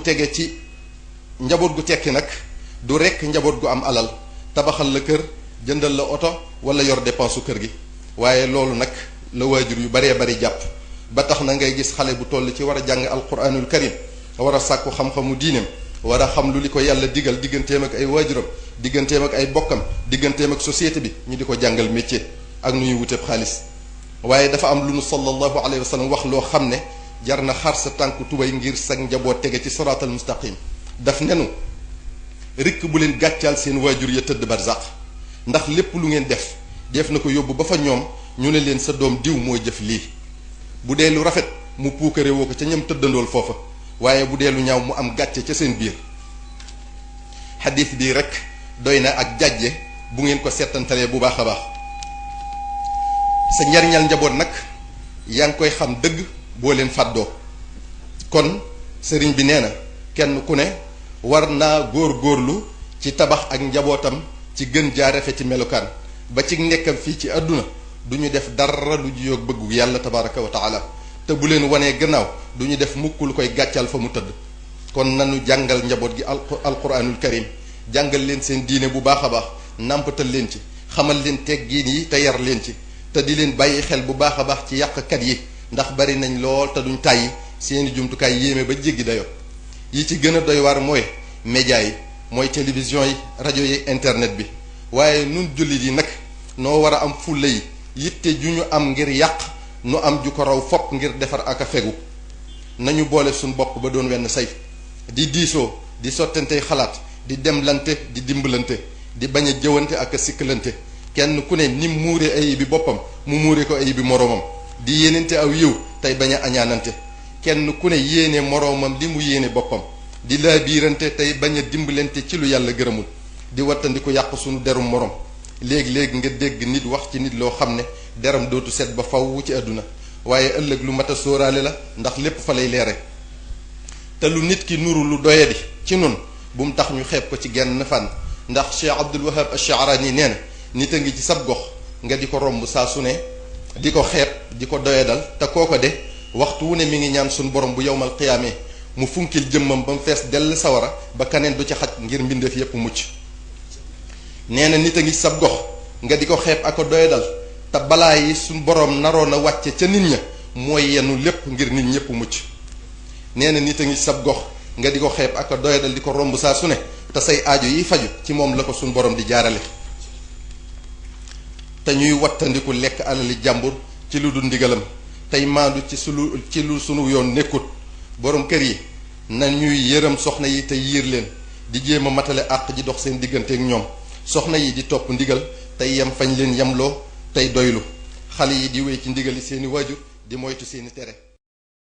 tege ci njaboot gu tekki nag du rekk njaboot gu am alal tabaxal la kër jëndal la oto wala yor dépense su kër gi waaye loolu nag la waajur yu baree bari jàpp ba tax na ngay gis xale bu toll ci war a jàng alquranul karim war a sàkku xam-xamu diineem war a xam lu li ko yàlla digal digganteem ak ay waajuram digganteem ak ay bokkam digganteem ak société bi ñu di ko jàngal métier ak nu ñuy wuteeb xaalis waaye dafa am lu nu sallallahu alayhi wa sallam wax loo xam ne jar na xar sa tànku tubay ngir sag njaboot tege ci siraatal mustaqim daf nenu rikk bu leen gàccaal seen waajur ya tëdd barzaq ndax lépp lu ngeen def na ko yóbbu ba fa ñoom ñu ne leen sa doom diw mooy jëf lii bu dee lu rafet mu puukare woo ko ca ñam tëddandool foofa waaye bu dee lu ñaaw mu am gàcce ca seen biir xadiis bii rek doy na ak jàjje bu ngeen ko seetantalee bu baax a baax sa njariñal njaboot nag yaa ngi koy xam dëgg boo leen fàddoo kon sëriñ bi nee na kenn ku ne war naa góor-góorlu ci tabax ak njabootam ci gën jaa rafet ci melukaan ba ci nekkam fii ci àdduna du ñu def dara lu jiyoog bëggu yàlla tabaraka wa taala te bu leen wanee gannaaw du ñu def mukk lu koy gàccal fa mu tëdd kon nanu jàngal njaboot gi alquranul karim jàngal leen seen diine bu baax a baax nàmpatal leen ci xamal leen teggiin yi te yar leen ci te di leen bàyyi xel bu baax a baax ci yàqkat yi ndax bari nañ lool te duñ tàyyi seeni jumtukaay yéeme ba jéggi dayo yi ci gën a doy waar mooy média yi mooy télévision yi rajo yi internet bi waaye nun jullit yi nag noo war a am fulla yi yitte ju ñu am ngir yàq nu am ju ko raw fopp ngir defar ak a fegu nañu boole suñ bopp ba doon wenn say di diisoo di sottantey xalaat di demlante di dimbalante di bañ a jëwante ak a sikkalante kenn ku ne ni muure ayib bi boppam mu muure ko ayib bi moroomam di yéenante aw yiw tey bañ a añaanante kenn ku ne yéene moroomam li mu yéene boppam di laabiirante tey bañ a dimbalante ci lu yàlla gërëmul di wattandiku yàq sunu derum morom léegi-léegi nga dégg nit wax ci nit loo xam ne deram dootu set ba faw ci àdduna waaye ëllëg lu mat a sóoraale la ndax lépp fa lay leere te lu nit ki nuru lu doyadi ci nun bu mu tax ñu xeeb ko ci genn fànn ndax Cheikh Abdul Wahab Ash-Sha'rani nee na nit a ngi ci sab gox nga di ko romb saa su ne di ko xeeb di ko doyadal te kooko de waxtu wu ne mi ngi ñaan suñu borom bu yowmal qiyaamee mu funkil jëmmam ba mu fees dell sawara ba kaneen du ci xaj ngir mbindeef yépp mucc nee na nit a ngi ci sab gox nga di ko xeeb ak ko doyadal te balaa yi suñ boroom naroon a wàcce ca nit ña mooy yenu lépp ngir nit ñépp mucc nee na nit a ngi ci sab gox nga di ko xeeb ak ko doyadal di ko romb saa su ne te say aajo yi faju ci moom la ko suñ boroom di jaarale te ñuy wattandiku lekk alali jàmbur ci lu dul ndigalam tey maandu ci lu sunu yoon nekkut boroom kër yi na ñuy yërëm soxna yi te yiir leen di jéem a matale àq ji dox seen digganteek ñoom soxna yi di topp ndigal tey yem fañ leen yemloo tey doylu xale yi di wéy ci ndigali seeni waajur di moytu seeni tere